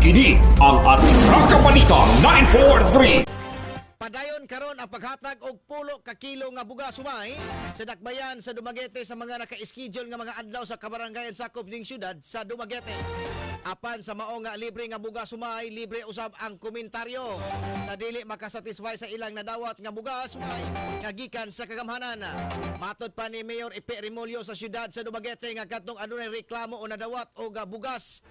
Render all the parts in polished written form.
Kini ang Atraka Balita 943. Padayon karon ang paghatag og 10 ka kilo nga bugas sumay sa dakbayan sa Dumaguete sa mga naka-schedule nga mga adlaw sa kabarangayan sakop ning syudad sa Dumaguete. Apan sa mao nga libre nga bugas sumay, libre usab ang komentaryo sa dili makasatisfy sa ilang nadawat nga bugas sumay nga gikan sa kagamhanan. Matod pa ni Mayor Ipe Remollo sa syudad sa Dumaguete nga kadtong adunay reklamo o nadawat og bugas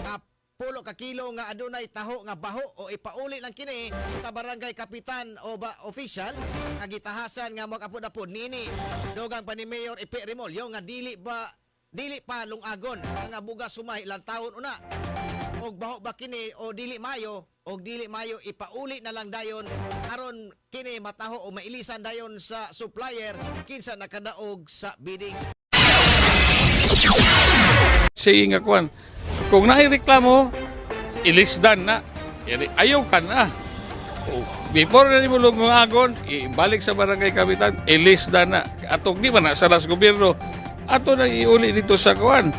nga 10 ka kilo nga adunay taho nga baho o ipauli lang kini sa barangay kapitan o ba official nga gitahasan nga mag-apod-apod niini. Dugang pa ni Mayor Ipe Remollo nga dili pa lungagon ang bugas sumay ilang taon una og baho ba kini o dili mayo, og dili mayo ipauli na lang dayon aron kini mataho o mailisan dayon sa supplier kinsa nakadaog sa bidding. Sige nga kuan. Kung naay reklamo, ilisdan na. Ayaw ka na. Oh, before na nimo agon, ibalik sa barangay kapitan, ilisdan na. Atong di man na sa las gobyerno, ato na iuli dito sa kuan.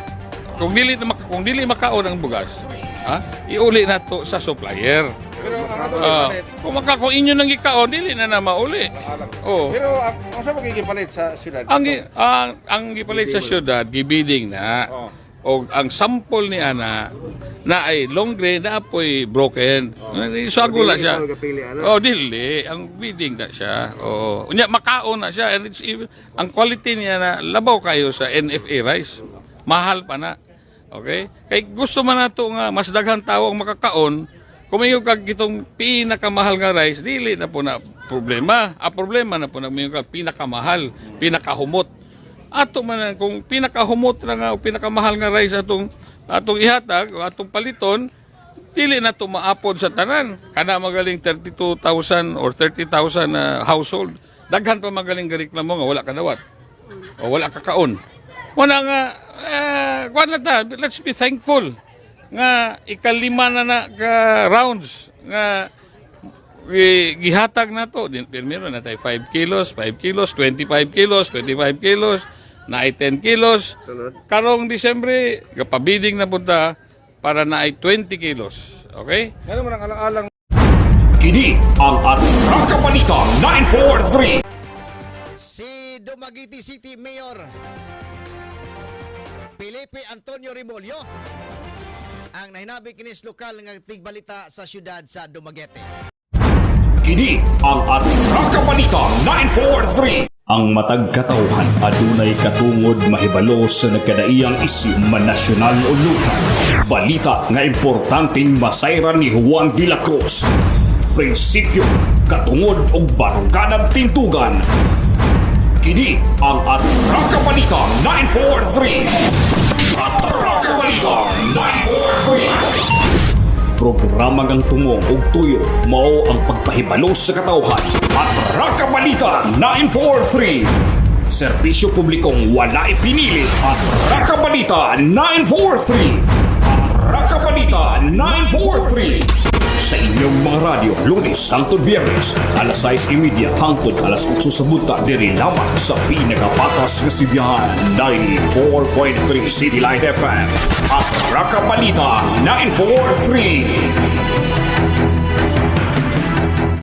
Kung dili makaon ang bugas, ha? Iuli na to sa supplier. Pero ang ato Ah, gipalit, kung inyo nang gikaon, dili na na mauli. Oh. Pero ang unsa mo gipalit sa syudad? Ang gipalit sa syudad, gibidding na. Oh. O ang sample ni ana na ay long grain na apoy broken. Oh. Na siya. Oh, dili ang bidding na siya. Oh, unya makaon na siya and it's even, ang quality niya na labaw kayo sa NFA rice. Mahal pa na. Okay? Kay gusto man nato nga mas daghang tao ang makakaon, kung may kag itong pinakamahal nga rice, dili na po na problema. A problema na po na may kag pinakamahal, pinakahumot. Ato man na, kung pinakahumot na nga o pinakamahal nga rice atong atong ihatag o atong paliton, dili na to maapod sa tanan. Kana magaling 32,000 or 30,000 na household. Daghan pa magaling gareklamo nga wala kadawat o wala kakaon. Wala nga, eh, kuwan na ta, let's be thankful nga ikalima na na ka rounds nga gihatag na to. Primero na tayo 5 kilos, 5 kilos, 25 kilos, 25 kilos, na ay 10 kilos. Karong Disyembre, gapabiding na punta para na ay 20 kilos. Okay? Ngano man ang alang-alang Kini ang Atraka Balita 943. Si Dumaguete City Mayor Felipe Antonio Rebollo ang nahinabi kinis lokal nga tigbalita sa syudad sa Dumaguete. Kini ang Atraka Balita 943. Ang matag katawhan adunay katungod mahibalo sa nagkadaiyang isyu man nasyonal o lokal. Balita nga importanteng masayran ni Juan de la Cruz. Prinsipyo, katungod ug baruganan tintugan. Kini ang Atraka Balita 943. Atraka Balita 943. Programa ngang tumong ug tuyo mao ang pagpahibalo sa katawhan. Atraka Balita 943. Serbisyo publikong wala ipinili. Atraka Balita 943. Atraka Balita 943. Sa inyong mga radyo, Lunes hangtod Biyernes, alas 6:30 hangtod alas 8 sa buntag, diri lamang sa pinakapatas nga sibihan, 94.3 City Light FM. Atraka Balita 943.